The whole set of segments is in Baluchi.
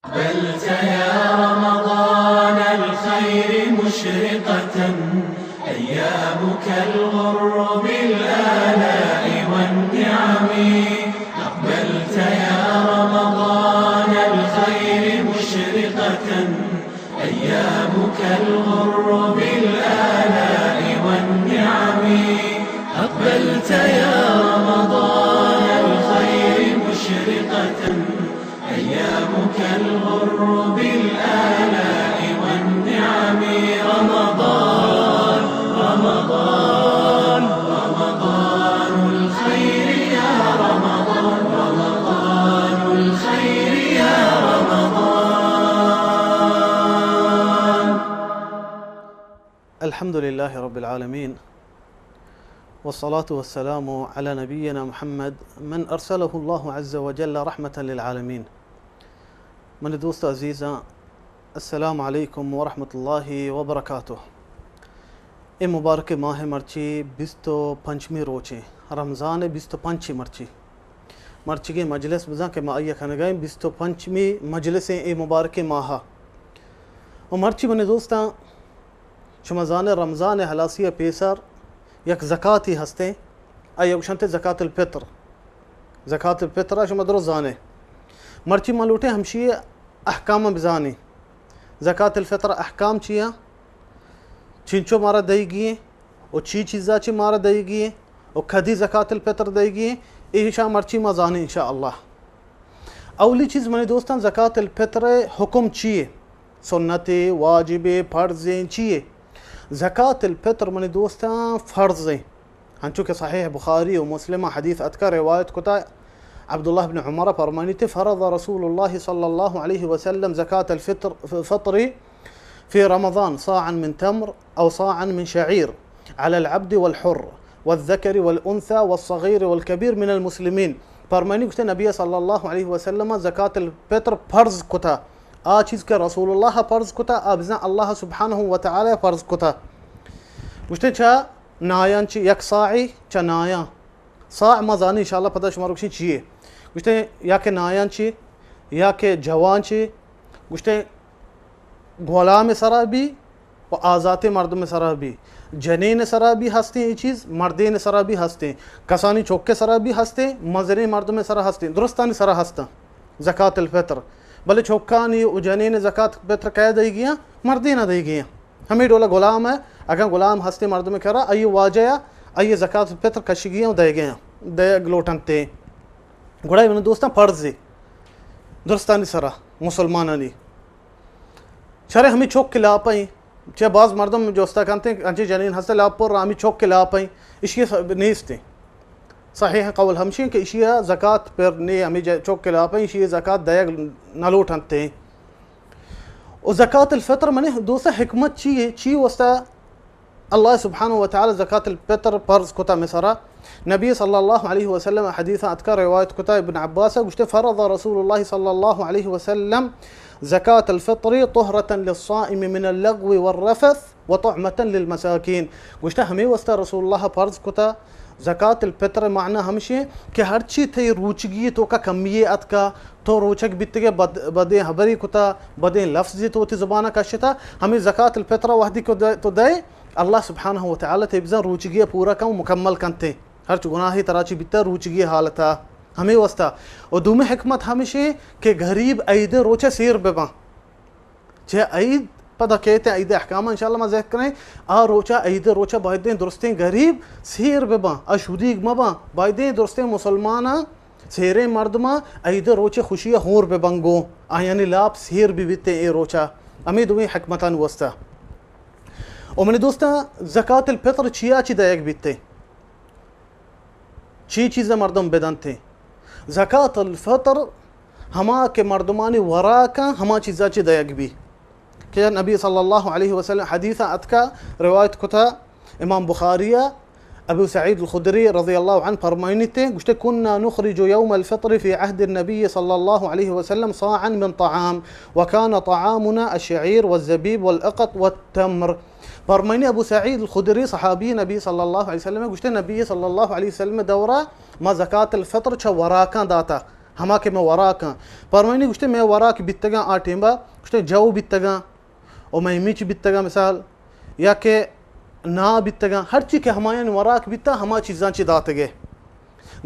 أقبلت يا رمضان الخير مشرقة، أيامك الغر بالآلاء والنعم. أقبلت يا رمضان الخير مشرقة، أيامك الغر بالآلاء والنعم. أقبلت يا رمضان الخير مشرقة، أيامك الغر بالآلاء والنعم. رمضان، رمضان، رمضان الخير يا رمضان، رمضان الخير يا رمضان. الحمد لله رب العالمين، والصلاة والسلام على نبينا محمد من أرسله الله عز وجل رحمة للعالمين. منی دوست عزیزاں، السلام علیکم ورحمۃ اللہ وبرکاتہ۔ اے مبارک ماہ مرچی بیست و پنچمی روچے، رمضان بیست و پنچ مرچی۔ مرچیگیں مجلس بزاں کہ ما آئی کنگائیں بیست و پنچمی مجلس اے مبارک ماہ۔ و مرچی منی دوستاں، شما زانے رمضان ء ہلاسی ء پیسر یک زکاتی ہستیں، آئی ء گوشنت زکات الفطر۔ زکات الفطر ء شما درست زانے۔ مرچی ما لوٹیں ہمشی احکام بزانیں۔ زکات الفطر احکام چیا؟ چنچو مارا دئیگی ہیں؟ و چی چیزا چی مارا دئیگی ہیں؟ و کدی زکات الفطر دئیگی ہیں؟ ایشا مرچی ما زانیں انشاءاللہ۔ اولی چیز منی دوستان، زکات الفطر حکم چیے؟ سنتے، واجبے، فرضیں، چیے؟ زکات الفطر منی دوستان فرضیں۔ ہنچو کہ صحیح بخاری و مسلم حدیث اتکا روایت کتا، عبداللہ بن عمر فرمانیتے، فرض رسول اللہ صلی اللہ علیہ وسلم زکات الفطر، فطر في رمضان صاعا من تمر أو صاعا من شعير على العبد والحر والذكر والأنثى والصغير والكبير من المسلمين۔ فرمانی گوشتے نبی صلی اللہ علیہ وسلم زکات الفطر فرض کتا۔ آ چیز کہ رسول اللہ فرض کتا، آ بزن اللہ سبحانہ و تعالی فرض کتا۔ گوشتے چا نایان چی یک صاعی، چا نایان۔ صاع ما زانی انشاءاللہ پدا شما روکشی چیے۔ گوشتے یا کہ نایان چی، یا کہ جوان چی، گوشتے غلام سرا بی و آزات مردم سرا بی، جنین سرا بی ہستیں اے چیز، مردین سرا بی ہستیں، کسانی چوک سرا بی ہستیں، مزنیں مردم سرا ہستیں، درستانی سرا ہستاں زکات الفطر۔ بلے چوکانی و جنین زکات الفطر کئے دئی گیاں؟ مردین دئی گیاں۔ ہمیں ڈولا غلام ہے، اگر غلام ہستیں مردم کرا، آئی واجہ یا آئی زکات الفطر کشگی ہیں و دے گیاں، دے گلوٹنتے۔ گڑا من دوستاں فرض ہے درستانی سرا، مسلمانانی۔ شرع ہمیں چوک کے لاپیں، چہ باز مردم جوستا کنتے، انچے جنین ہستے لاپ پر ہمیں چوک کے لاپیں، اشی س-، نیستیں۔ صحیح قول ہمشی کہ اشی زکات پر نے ہمیں ج-، چوک کے لاپیں، اشی زکات دیگ نلوٹنتے۔ و زکات الفطر منی دوست حکمت چی ہے؟ چی واسطہ اللہ سبحانہ و تعالی زکات الفطر فرض کتا مسرا؟ نبی صلی اللہ علیہ وسلم حدیث اتکا روایت کتا ابن عباس گوشتے، فرض رسول اللہ صلی اللہ علیہ وسلم زکات الفطر طہرة للصائم من اللغو والرفث وطعمة للمساکین۔ گوشتے ہمیں واسطہ رسول اللہ فرض کتا زکات الفطر معنی ہمشی کہ ہرچی تئی روچگی توکا کمی اتکا، تو روچگ بیتگے بد-، بدیں حبری کتا، بدیں لفظی تو وتی زبانا کشتا، ہمیں زکات الفطر وحدی کو دے، تو دے، اللہ سبحانہ و تعالی تئی بزن روچگی پورا کن و مکمل کنتے۔ ہرچ گناہی ترا چی بیتا روچگی حالتا۔ ہمیں واسطہ۔ و دومی حکمت ہمشی کہ غریب عید روچہ سیر بباں۔ چہ عید پدا کیت عید احکام انشاءاللہ ما ذکر کریں۔ آ روچا، عید روچا بایدیں درستیں غریب سیر بباں، آ شودیگ مباں، بایدیں درستیں مسلماناں، سیریں مردماں عید روچ خوشی ہور ببنگو، آیانی لاپ سیر ببیتے اے روچا۔ ہمیں دوئیں حکمتان واسطہ۔ و منی دوستاں، زکات الفطر چیا چی دایگ بیتے؟ چی چیز مردم بدنت؟ زکات الفطر ہما کہ مردمانی وراکاں ہما چیزا چی دئیگ بی کہ نبی صلی اللہ علیہ وسلم حدیث اتکا روایت کتا امام بخاری، ابو سعید الخدری رضی اللہ عنہ فرمائنیتے، گوشتے، كنا نخرج يوم الفطر في عهد النبي صلى الله عليه وسلم صاعا من طعام، وكان طعامنا الشعير والزبيب والأقط والتمر۔ فرمائنی ابو سعید الخدری صحابی نبی صلی اللہ علیہ وسلم گوشتے، نبی صلی اللہ علیہ وسلم دورا ما زکات الفطر چہ وراکاں داتا۔ ہما کہ مئے وراکاں۔ پرمائنی گوشتے مئے وراک بیتگاں آ ٹیمبا، گوشتے جو بیتگاں، و مئے مچ بیتگاں مثال، یا کہ نا بیتگاں، ہرچی کہ ہمایانی وراک بیتا، ہما چیزاں چی داتگے۔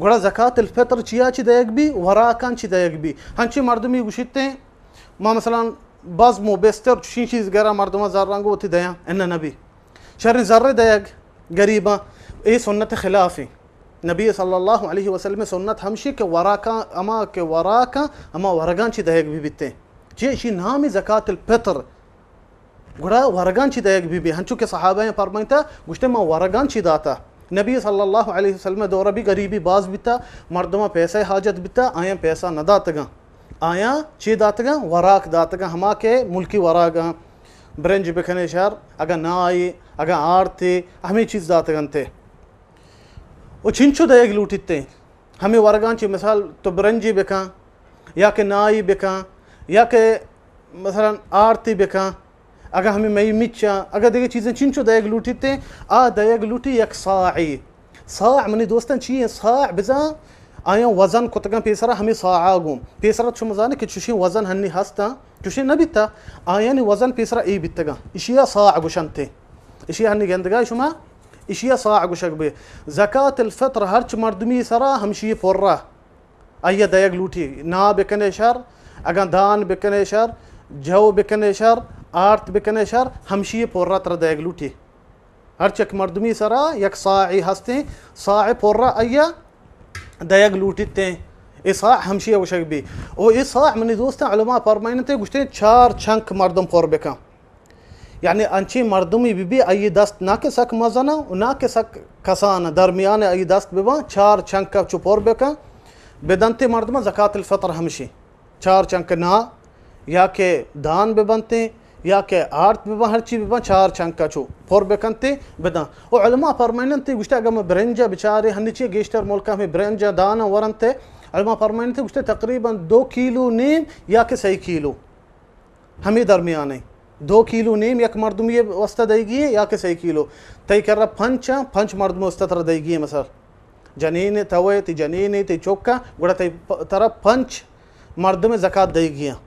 گڑا زکات الفطر چیا چی دئیگ بی؟ وراکاں چی دئیگ بی؟ ہنچی مردمی گوشیتے، ما مثلاً بزم و بستر چشیں چیز گرا مردماں زراں گو وتی دیاں، انہ نبی۔ شریں زر دئیگ گریباں، اے سنت خلافیں۔ نبی صلی اللہ علیہ وسلم سنت ہمشی کہ وراکاں، ہما کہ وراکاں، ہما ورگاں چی دئیگ بی بیتیں۔ چی اشی نامی زکات الفطر۔ گڑا ورگاں چی دئیگ بی بی؟ ہنچو کہ صحابہ فرمائتا، گوشتے ما ورگاں چی داتا۔ نبی صلی اللہ علیہ وسلم دورہ بی گریبی باز بیتا، مردماں پیسہ حاجت بیتا، آیاں پیسہ نہ داتگاں۔ آیاں چی داتگاں؟ وراک داتگاں، ہما کہ ملکی وراگاں، برنج بکنے شر، اگاں نائی، اگاں آرتے، ہمیں چیز داتگنتے۔ و چنچو دئیگ لوٹیتے؟ ہمیں ورگاں چی مثال تو برنجی بکن، یا کہ نائی بکن، یا کہ مثلاً آرتی بکن، اگاں ہمیں مئی مچاں، اگاں دیگہ چیزیں چنچو دئیگ لوٹیتے، آ دئیگ لوٹی یک صاعی۔ صاع منی دوستاں چی ہیں؟ صاع بزاں آیاں وزن کتگاں پیسرا ہمیں صاعا گوں۔ پیسرا شما زانے کہ چشیں وزن ہنی ہستاں، چشیں نہ بیتا، آیانی وزن پیسرا اے بیتگاں۔ اشیا صاع گوشنتے۔ اشیا ہنی گندگا شما، اشیا صاع گوشگ بی۔ زکات الفطر ہرچ مردمی سرا ہمشی پرا آئی ء دئیگ لوٹی۔ نا بکنے شر، اگاں دان بکنے شر، جھو بکنے شر، آرت بکنے شر، ہمشی پورا ترا دئیگ لوٹی۔ ہر چک مردمی سرا یک صاعی ہستیں، صاع پورا آئی ء دئیگ لوٹیتیں۔ اے صاع ہمشی ء گوشگ بی۔ او اے صاع منی دوستاں علماء فرمائنتے گوشتے چار چنک مردم پر بکن۔ یعنی انچیں مردمی بہ بی، آئی دست نہ کہ سک مزن و نہ کہ سک کسان، درمیان آئی دست بباں، چار چنک چو پر بکن، بدنتے مردماں زکات الفطر ہمشی۔ چار چنک نا یا کہ دان ببنتے یا کہ آرت بباں، ہرچی بباں، چار چنک چو پر بکنتے بداں۔ و علماء فرمائنتے گوشتے اگر ما برنجا بچارے، ہنی چی گیشتر ملکا ہمیں برنجا دانا ورنتے، علماء فرمائنتے گوشتے تقریباً دو کیلو نیم یا کہ سئے کیلو۔ ہمے درمیان ء دو کیلو نیم یک مردمی واسطہ دئیگی ایں یا کہ سئے کیلو؟ تئی کرا پنچ آں، پنچ مردم واسطہ ترا دئیگی ایں۔ مثال جنین ء تو ئے، تئی جنین ء، تئی چک آں، گڑا تئی پ-، ترا پنچ مردم زکات دئیگی ایں۔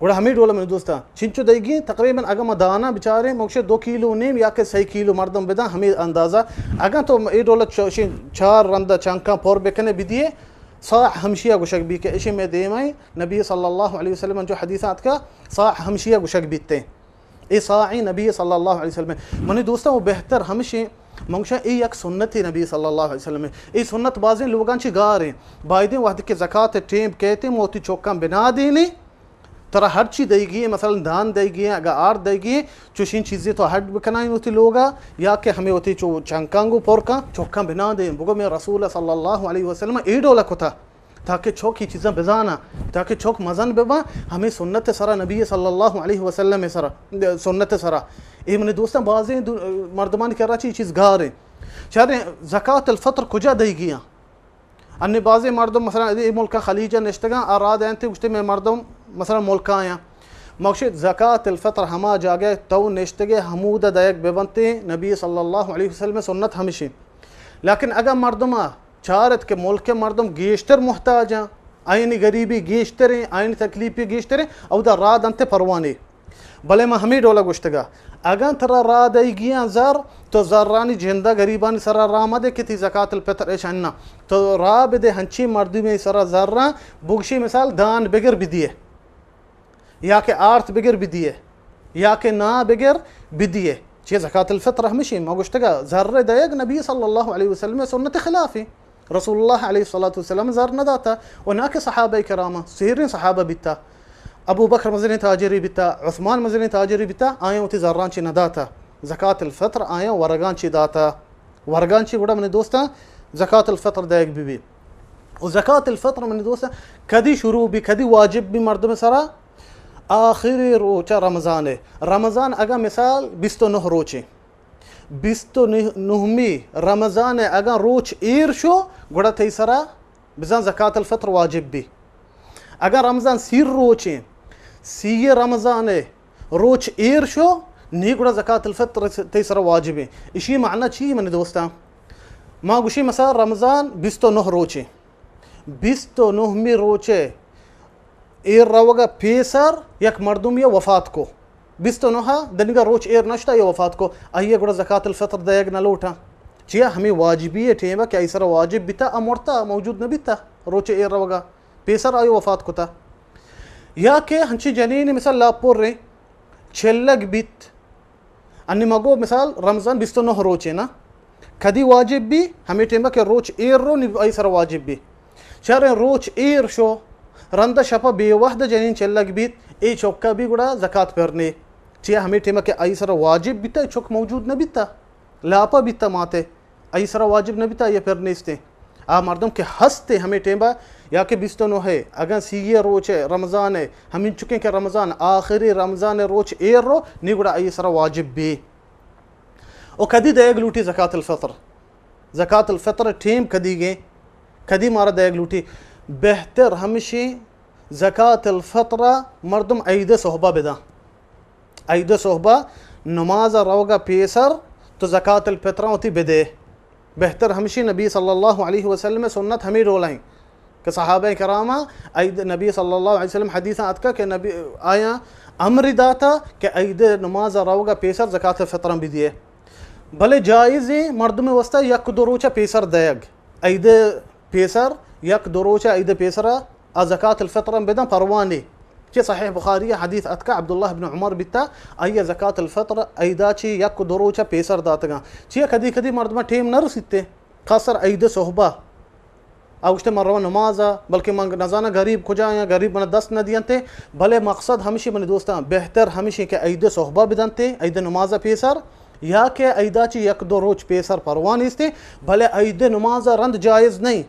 گڑا ہمے ڈول ء منی دوستاں چنچو دئیگی ایں؟ تقریباً اگاں ما دانا بچاریں، مگشے دو کیلو نیم یا کہ سئے کیلو مردم بداں، ہمے اندازہ۔ اگاں تو اے ڈول ء چ-، چار رند ء چنکاں پر بکنے بدیے، صاع ہمشی ء گوشگ بی کہ اشی مئے دیما ایں، نبی صلی اللہ علیہ وسلم جو حدیث آتکا، صاع ہمشی ء گوشگ بیتیں۔ اے صاع نبی صلی اللہ علیہ وسلم۔ منی دوستاں، و بہتر ہمشی، من گوشاں اے یک سنت نبی صلی اللہ علیہ وسلم۔ اے سنت بازیں لوگاں چی گار ایں۔ بایدیں وہد کہ زکات ٹیم کیتے، موتی چوکاں بنا دینے، ترا ہر چی دئیگی ایں، مثلاً دان دئیگی ایں، اگاں آرت دئیگی ایں، چوشیں چیزے تو ہڈ بکنائیں وتی لوگا، یا کہ ہمیں وتی چو چنکاں گو پر کن، چوکاں بنا دیں، بگو میں رسول صلی اللہ علیہ وسلم اے ڈول کتا، تاکہ چوک یہ چیزاں بزانا، تاکہ چوک مزن بباں، ہمیں سنت سرا، نبی صلی اللہ علیہ وسلم سرا، سنت سرا۔ اے منی دوستاں بازیں دو-، مردمانی کرا چی چیز گار ایں۔ چاریں زکات الفطر کجا دئیگی ایں؟ انی بازیں مردم مثلاً اے ملک خلیج نشتگاں، آ را دینتے گوشتے میں مردم مثلاً ملکاں آیاں۔ مگشے زکات الفطر ہما جاگہ تو نشتگے ہمود دئیگ ببنتے، نبی صلی اللہ علیہ وسلم سنت ہمشی۔ لیکن اگر مردم چارت کہ ملک مردم گیشتر محتاجاں، آئینی غریبی گیشتریں، آئینی تکلیفی گیشتریں، اودا را دنتے پروانے۔ بلے من ہمے ڈولا گوشتگا، اگاں ترا را دئیگیاں زر، تو زرانی جندا غریبانی سرا را مدے کہ تی زکات الفطر اش اناں۔ تو را بدے ہنچیں مردمے سرا زراں، بگشی مثال دان بگر بدیے، یا کہ آرت بگر بدیے، یا کہ نا بگر بدیے۔ چے زکات الفطر ہمشی ما گوشتگا، زر دئیگ نبی صلی اللہ علیہ وسلم سنت خلافی۔ رسول اللہ علیہ الصلوۃ والسلام زر نہ داتا، و نہ کہ صحابہ کراما، سیریں صحابہ بیتا، ابو بکر مزنیں تاجرے بیتا، عثمان مزنیں تاجرے بیتا، آیاں وتی زراں چی نہ داتا، زکات الفطر آیاں ورگاں چی داتا، ورگاں چی۔ گڑا منی دوستاں، زکات الفطر دئیگ بہ بی۔ و زکات الفطر منی دوستاں کدی شروع بی، کدی واجب بی مردم سرا؟ آخری روچ رمضان۔ رمضان اگاں مثال بیست و نہ روچیں، بیست و نہمی رمضان ء اگاں روچ ایر شو، گڑا تئی سرا بزاں زکات الفطر واجب بی۔ اگاں رمضان سی روچیں، سی رمضان ء روچ ایر شو، نی گڑا زکات الفطر تئی سرا واجب ایں۔ اشی معنی چی منی دوستاں؟ ما گوشی مثلا رمضان بیست و نہ روچیں، بیست و نہمی روچ ءَ ایر روگ ءَ پیسر یک مردمے ءَ وفات کو، بیست و نہ ءَ دنیگا روچ ایر نشتا، آئی ءَ وفات کو، آئی ءَ گڑا زکات الفطر دئیگ نہ لوٹاں۔ چیا؟ ہمے واجبی ءِ ٹیم ءَ کہ آئی سرا واجب بیتا، آ مرتا، موجود نہ بیتا، روچ ایر روگ ءَ پیسر آئی ءَ وفات کتا۔ یا کہ ہنچیں جنین مثال لاپ پریں، چلگ بیت، انی ما گو مثال رمضان بیست و نہ روچے نا، کدی واجب بی؟ ہمے ٹیم ءَ کہ روچ ایر رو نی آئی سرا واجب بی۔ چاریں روچ ایر شو، رند شپ بے وہد جنین چلگ بیت، اے چکا بی گڑا زکات پر نے۔ چیا؟ ہمے ٹیم ءَ کہ آئی سرا واجب بیتا، اے چک موجود نہ بیتا، لاپا بیتا ماتے، آئی سرا واجب نہ بیتا، آئی پر نیستیں۔ آ مردم کہ ہستے ہمے ٹیم ءَ، یا کہ بیست و نہ ءَ، اگاں سی ءِ روچ ءَ رمضان ءَ، ہمینچکیں کہ رمضان، آخری رمضان ءِ روچ ایر رو، نی گڑا آئی سرا واجب بی۔ او کدی دئیگ لوٹی زکات الفطر؟ زکات الفطر ٹیم کدی گیں؟ کدی مارا دئیگ لوٹی؟ بہتر ہمشی زکات الفطر مردم عید صحبہ بداں۔ عید صحبہ نماز روگ ءَ پیسر تو زکات الفطر وتی بدے۔ بہتر ہمشی نبی صلی اللہ علیہ وسلم سنت ہمیں ڈول ہیں کہ صحابہ کراما عید، نبی صلی اللہ علیہ وسلم حدیث اتکا کہ نبی آیا امر داتا کہ عید نماز روگ ءَ پیسر زکات الفطر بدیے۔ بلے جائز ہیں مردم واسطہ یک دو روچ پیسر دیگ، عید پیسر یک دو روچ عید پیسر آ زکات الفطر ہم بدن پروانی۔ کہ صحیح بخاری حدیث اتکا عبداللہ ابن عمر بیتا، آئی زکات الفطر عیدا چی یک دو روچ پیسر داتگاں۔ چیا کدی کدی مردمہ ٹیم نہ رسیتے، خاص سر عید صحبہ۔ آ گوشتے من رواں نماز ءَ، بلکہ من نزاناں غریب کجا یا غریب من دست نہ دینتے۔ بلے مقصد ہمشی منی دوستاں، بہتر ہمشی کہ عید صحبہ بدنتے، عید نماز پیسر، یا کہ عیدا چی یک دو روچ پیسر پرواہ نیستے، بلے عید نماز رند جائز نہیں۔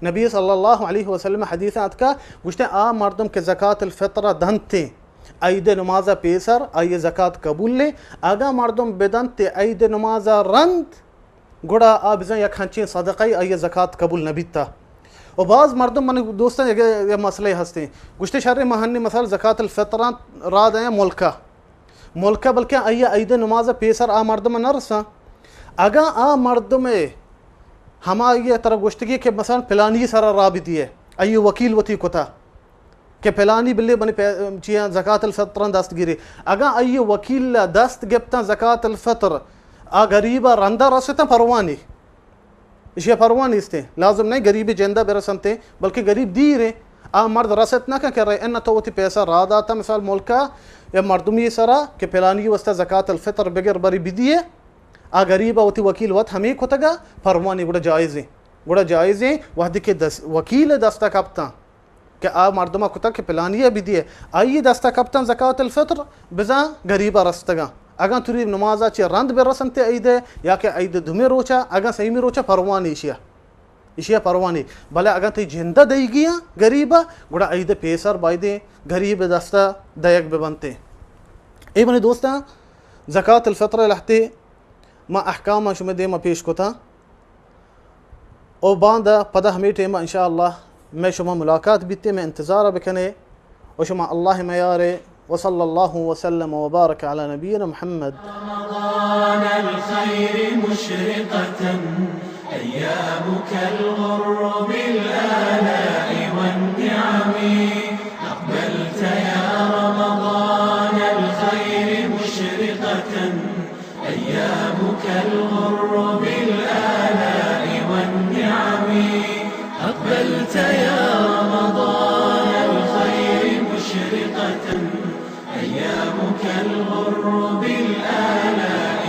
نبی صلی اللہ علیہ وسلم حدیث اتکا، گوشتے آ مردم کہ زکات الفطر دنتے عید نماز پیسر، آئی زکات قبول لے۔ اگاں مردم بدنتے عید نماز رند، گڑا آ بزاں یک ہنچیں صدقہ ای، آئی زکات قبول نہ بیتا۔ و باز مردم، من دوستاں، یک، یک مسئلہ ہستیں، گوشتے شر مہنی مثال زکات الفطر را دیا ملکا، ملکا بلکہ آئی عید نماز پیسر آ مردم نہ رساں۔ اگاں آ مردم ہما آئی طرف گوشتگی کہ مثلا پلانی سر را بدیے، آئی وکیل وتی کتا کہ پلانی بلے بنی پہ-، چیاں زکات الفطر دست گیری۔ اگاں آئی وکیل دست گپتاں زکات الفطر، آ غریب رندا رستاں پروانی، اشی پرواہ نیستیں۔ لازم نہیں غریب جندہ برسنتے، بلکہ غریب دیریں۔ آ مرد رست نہ کن کہ رے ان تو وتی پیسہ را داتا مثال ملکا یا مردمی سرا کہ پلانی واسطہ زکات الفطر بگر بری بدیے۔ آ غریب وتی وکیل وت ہمیں کتگا پروانی، گڑا جائزیں۔ گڑا جائزیں وحدی کہ دس، وکیل دستا کپتاں کہ آ مردمہ کتگ کہ پلانی ء بدیے، آئی دستا کپتاں زکات الفطر، بزاں غریبا رستگاں۔ اگاں تری نمازا چہ رند بہ رسنتے عیدے یا کہ عید دومی روچا، اگاں سیمی روچا پروانی ایشیا، ایشیا پروانی۔ بلے اگاں تئی جندہ دئیگیاں غریبا، گڑا عید پیسر بایدیں غریب دستا دئیگ بہ بنتے۔ اے منی دوستاں، زکات الفطر لہتے ما احکام شمے دیما پیش کتاں۔ او باندا پدا ہمے ٹائم انشاءاللہ مئے شما ملاقات بیتے، مئے انتظار بکنے۔ و شما اللہ میارے۔ وصلی اللہ وسلم وبارک علی نبینا محمد۔ رمضان الخير مشرقة، أيامك الغر بالآلاء والنعم. أقبلت يا رمضان الخير مشرقة، أيامك الغر بالآلاء والنعم. أقبلت يا رمضان الخير مشرقة، أيامك الغر بالآلاء